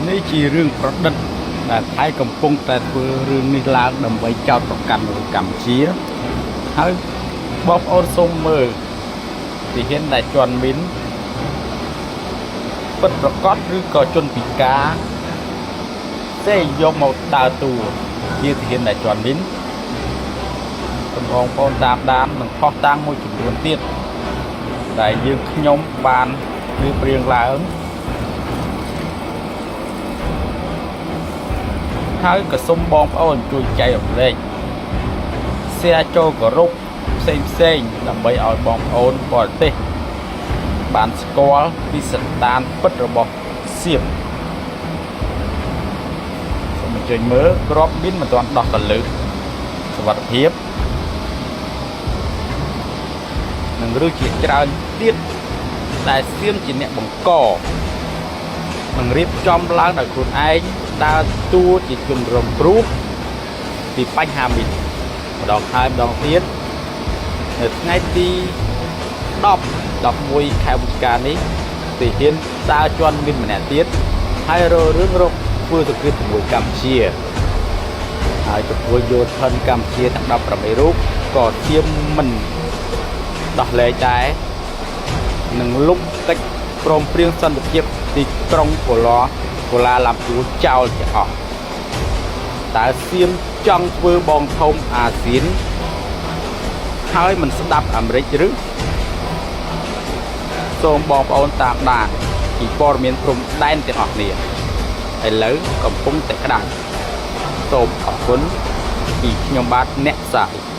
នេះជារឿងប្រឌិតដែលថៃកំពុងតែធ្វើរឿងនេះឡើងដើម្បីចោទប្រកាន់លើកម្ពុជាហើយបងប្អូនសូមមើលទាហានដែលជាន់មីនពិតប្រកបឬក៏ជនពិការសេយកមកដើរតួជាទាហានដែលជាន់មីនសូមបងប្អូនតាមដាននិងផុសតាងមួយចំនួនទៀតដែលយើងខ្ញុំបានរៀបរៀងឡើង ហើយក៏សូមបងប្អូនជួយចែករំលែក share ចូលក្រុមផ្សេងផ្សេងៗដើម្បីឲ្យបងប្អូនបរទេសបានស្គាល់ពីសន្តានពិតរបស់សៀមសូមអញ្ជើញមើលក្របមីនមិនទាន់ដោះកលឹះសុវត្ថិភាពនិងរឿងជាច្រើនទៀតដែលសៀមជាអ្នកបង្ក នឹងរៀបចំឡើងដោយខ្លួនឯងដើរតួជាជនរងគ្រោះពីបញ្ហាមីនម្ដងហើយម្ដងទៀតនៅថ្ងៃទី10 11ខែវិច្ឆិកានេះទាហានដើរជាន់មីនម្នាក់ទៀតហើយរករឿងរកធ្វើសង្គ្រាមជាមួយកម្ពុជាហើយចំពោះយោធិនកម្ពុជាទាំង18រូបក៏ធៀមមិនដោះលែងដែរ នឹងលុបកិច្ចព្រមព្រៀងសន្តិភាពទីក្រុងកូឡាកូឡាឡាំពួរចោលជាអស់តើសៀមចង់ធ្វើបងធំអាស៊ានហើយមិនស្ដាប់អាមេរិកឬសូមបងប្អូនតាមដានពីព័ត៌មានព្រំដែនទាំងអស់គ្នាឥឡូវកំពុងតែក្តៅសូមអរគុណពីខ្ញុំបាទអ្នកផ្សាយ។